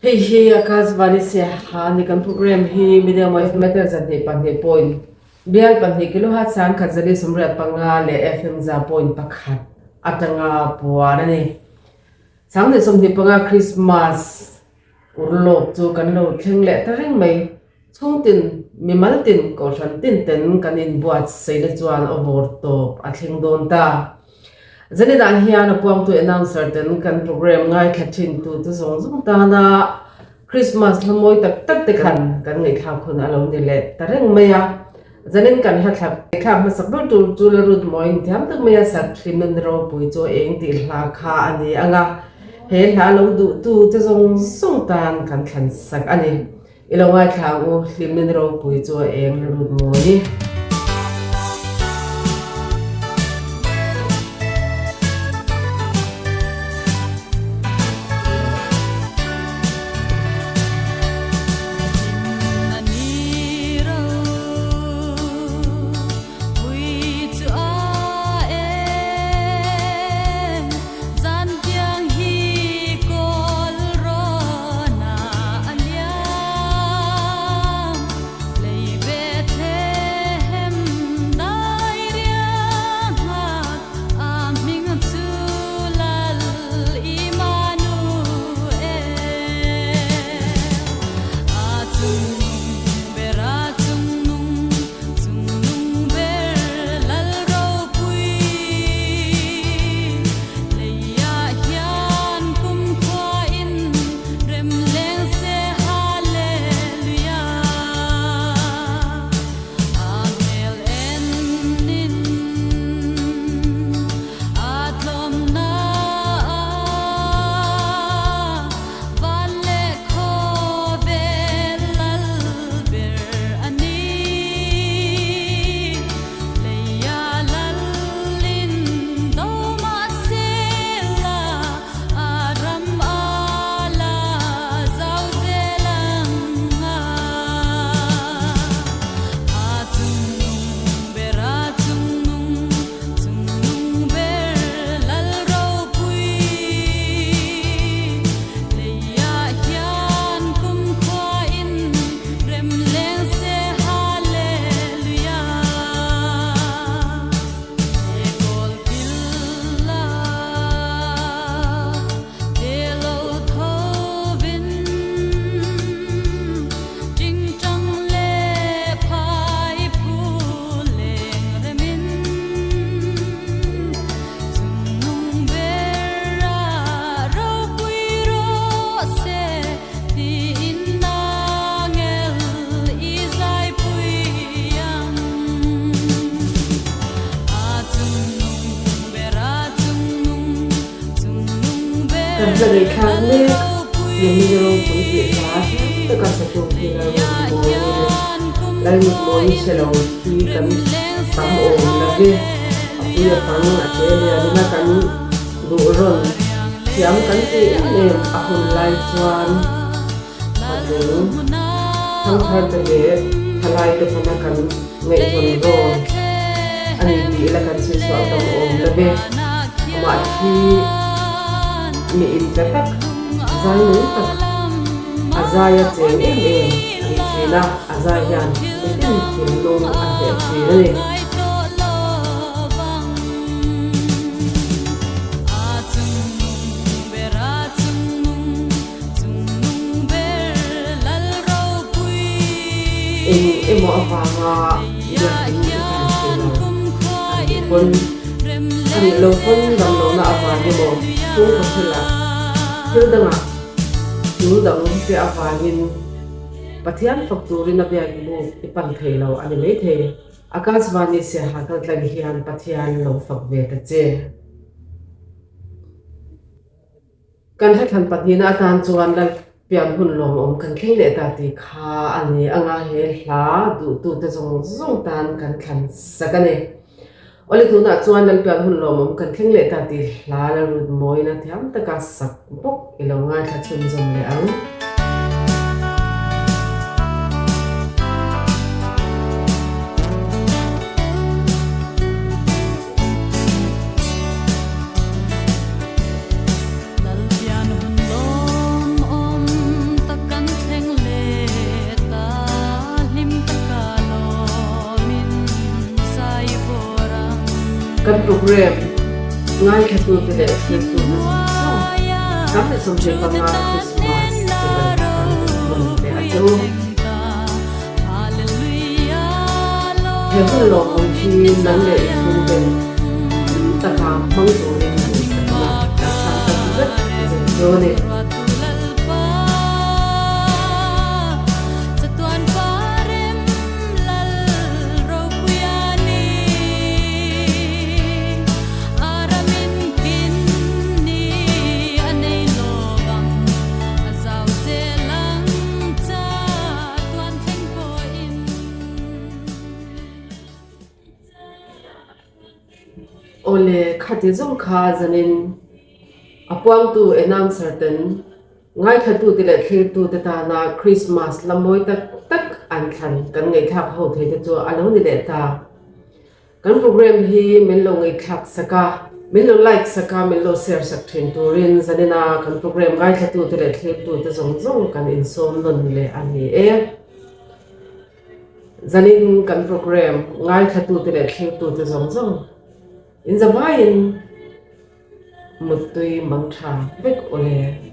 Hei hi Akashvani Siaha ni kan program hi Medium Wave Meter 2.2 point bial pahnih kilohertz 1185 leh FM 100.1 atanga puan a ni. 2025 Christmas urlawk chu kan lo thleng leh ta reng mai. Chhungtin, mimal tin, kohhran tin ten kan inbuatsaihna chuan a vawr tawp a thleng dawn ta. Zaninah hian a puangtu announcer ten kan program ngaithla thin tu te zawng zawng tana Christmas hla mawi tak tak te khan kan ngaihthlak hun a lo ni leh ta reng mai a. Zanin kan hla thlak thlak hmasak ber tur chu la rut mawiin thiam tak mai a sak hlimna ni ropui chu eng tih hla kha a ni ang a, he hla lo duhtu te zawng zawng tan kan thlan sak a ni. I lo ngaithla ang u, hlimna ni ropui chu a eng la lut mawi. Kan hla ngaihthlak mek Yamina ropui tih hla hiam taka satu hi Lalnutmawii a ni. Lalnutmawii hre lo hi kan tam awm lo ve. A pui a pang a che lian ina kan duh rawn thiam kan ti em em a hun lai chuan patling thangthar te leh thalai te hmana kan ngaihzawn rawn a ni tih ila kan chhuihchhuah tam awm lo ve. Amah hi mi intla tak, zai nung tak, a zai a cheng em em a ni thin a, a zai hian mitin thinlung a hneh thin a ni. Eng emaw avanga biakin i pan thei lo a nih pawn, a nih lo pawn damlohna avang emaw chhungkaw thilah thil dangah thil dang te avangin Pathian fak turin a biak buk i pan thei lo a ni maithei. Akashvani Siaha kaltlang hian Pathian lo fak ve ta che. Kan hlathlan pahnihna atan chuan Lal pian hun lawmawm kan thleng leh ta tih kha a ni anga he hla duhtute zawng zawng tan kan thlan sak a ni. Awle tunah chuan Lal pian hun lawmawm kan thleng leh ta tih hla la rut mawina thiam taka sak bawk i lo ngaithla chhunzawm leh ang. Kan program ngaithlatute leh thiltute zawng zawng 25 Christmas chibai kan hmun leh a che u. He hun lawmawm hi nang leh i chhungten hlim taka hmang turin duhsakna kan hlan tak zet zet chu a ni. Awle, khati zawng kha zanin a puangtu announcer ten Ngaithlatute leh thlirtute tana Krismas la mawi tak tak an thlan kan ngaihthlak ho thei te chu a lo ni leh ta. Kan program hi min lo ngaihthlak sak a, min lo like sak a, min lo share sak thin turin zanina kan program ngaithlatute leh thlirtute zawng zawng kan insawm nawn leh a ni e. Zanin kan program ngaithlatute leh thlirtute zawng zawng inzavaiin Muttui mang tha vek aw le.